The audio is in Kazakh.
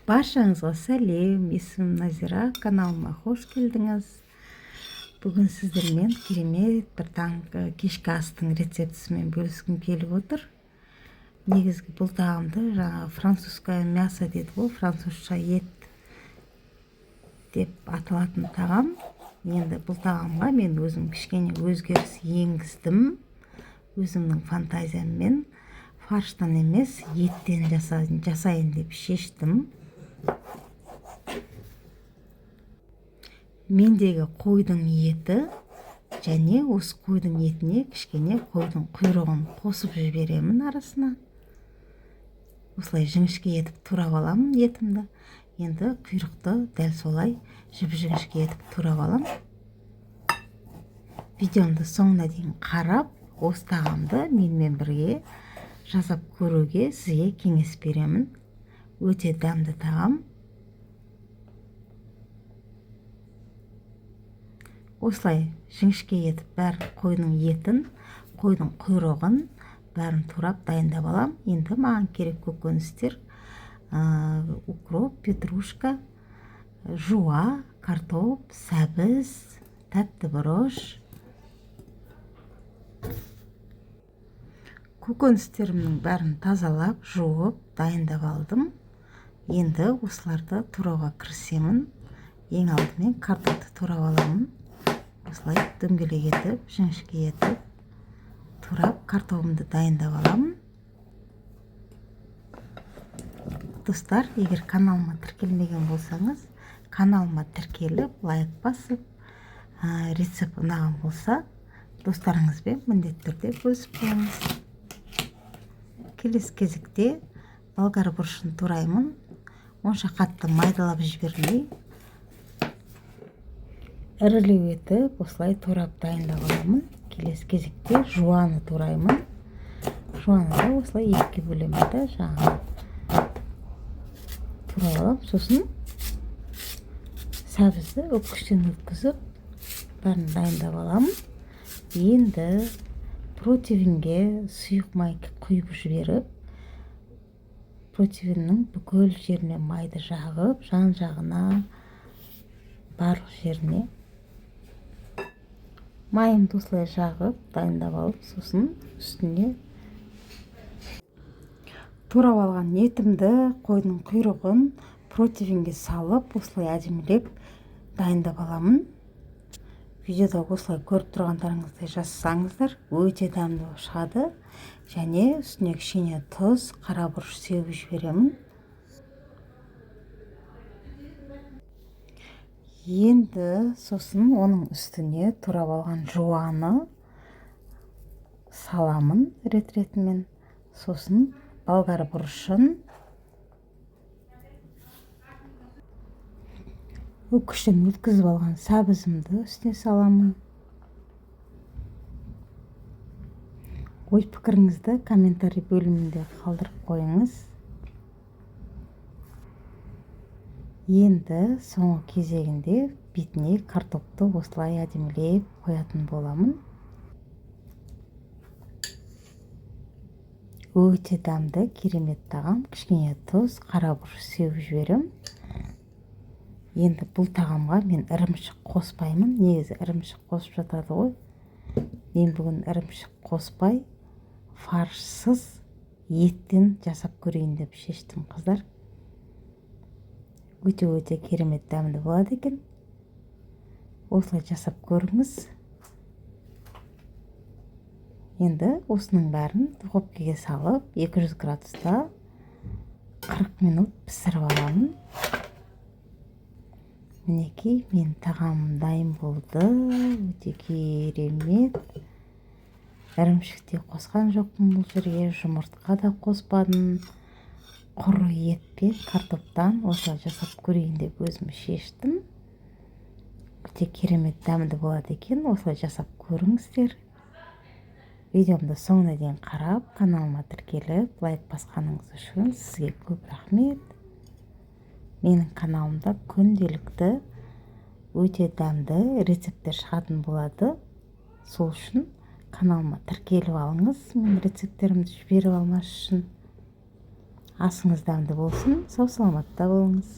Баршаңызға сәлем! Есімім Назира, каналыма қош келдіңіз. Бүгін сіздермен керемет бір таңғы, кешкі астың рецептісімен бөліскім келіп отыр. Негізгі бұл тағамды жаңағы французское мясо дейді ғой, французша ет деп аталатын тағам. Енді бұл тағамға мен өзім кішкене өзгеріс енгіздім. Өзімнің фантазияммен фарштан емес, еттен жасайын деп шештім. Мендегі қойдың еті және осы қойдың етіне кішкене қойдың құйрығын қосып жіберемін арасына. Осылай жіңішке етіп турап аламын етімді. Енді құйрықты дәл солай жіп-жіңішке етіп турап аламын. Видеомды соңына дейін қарап, осы тағамды менімен бірге жасап көруге сізге кеңес беремін. Өте дәмді тағам. Осылай жіңішке етіп бәрін, қойдың етін, қойдың құйрығын бәрін турап дайындап алам. Енді маған керек көкөністер: укроп, петрушка, жуа, картоп, сәбіз, тәтті бұрыш. Көкөністерімнің бәрін тазалап, жуып, дайындап алдым. Енді осыларды турауға кірісемін. Ең алдымен картопты турап аламын. Осылай дөңгелек етіп, жіңішке етіп турап, картобымды дайындап аламын. Достар, егер каналыма тіркелмеген болсаңыз, каналыма тіркеліп, лайк басып, рецепт ұнаған болса, достарыңызбен міндетті түрде бөлісіп қойыңыз. Келесі кезекте болгар бұрышын тураймын. Онша қатты майдалап жібермей, ірілеу етіп осылай турап дайындап аламын. Келесі кезекте жуаны тураймын. Жуаны да осылай екіге бөлемін да, жаңағы турап аламын. Сосын сәбізді үккіштен өткізіп, бәрін дайындап аламын. Енді противенге сұйық май құйып жіберіп, противеннің бүкіл жеріне майды жағып, жан жағына, барлық жеріне майымды осылай жағып дайындап алып, сосын үстіне турап алған етімді, қойдың құйрығын противенге салып, осылай әдемілеп дайындап аламын. Видеода осылай көріп тұрғандарыңыздай жасасаңыздар, өте дәмді болып шығады. Және үстіне кішкене тұз, қара бұрыш сеуіп жіберемін. Енді сосын оның үстіне турап алған жуаны саламын рет-ретімен. Сосын болгар бұрышын, үккіштен өткізіп алған сәбізімді үстіне саламын. Ой пікіріңізді комментарий бөлімінде қалдырып қойыңыз. Енді соңғы кезегінде бетіне картопты осылай әдемілеп қоятын боламын. Өте дәмді, керемет тағам. Кішкене тұз, қара бұрыш сеуіп жіберемін. Енді бұл тағамға мен ірімшік қоспаймын. Негізі ірімшік қосып жатады ғой. Мен бүгін ірімшік қоспай, фаршсыз еттен жасап көрейін деп шештім, қыздар. Өте-өте керемет дәмді болады екен. Осылай жасап көріңіз. Енді осының бәрін духовкаға салып, 200 градуста 40 минут пісіріп аламын. Мінекей, менің тағамым дайын болды. Өте керемет. Ірімшік те қосқан жоқпын бұл жерге, жұмыртқа да қоспадым. Құры ет пен картоптан осылай жасап көрейін деп өзім шештім. Өте керемет дәмді болады екен. Осылай жасап көріңіздер. Видеомды соңына дейін қарап, каналыма тіркеліп, лайк басқаныңыз үшін сізге көп рахмет. Менің каналымда күнделікті өте дәмді рецепттер шығатын болады. Сол үшін каналыма тіркеліп алыңыз, мен рецепттерімді жіберіп алмас үшін. Асыңыз дәмді болсын, сау саламатта болыңыз!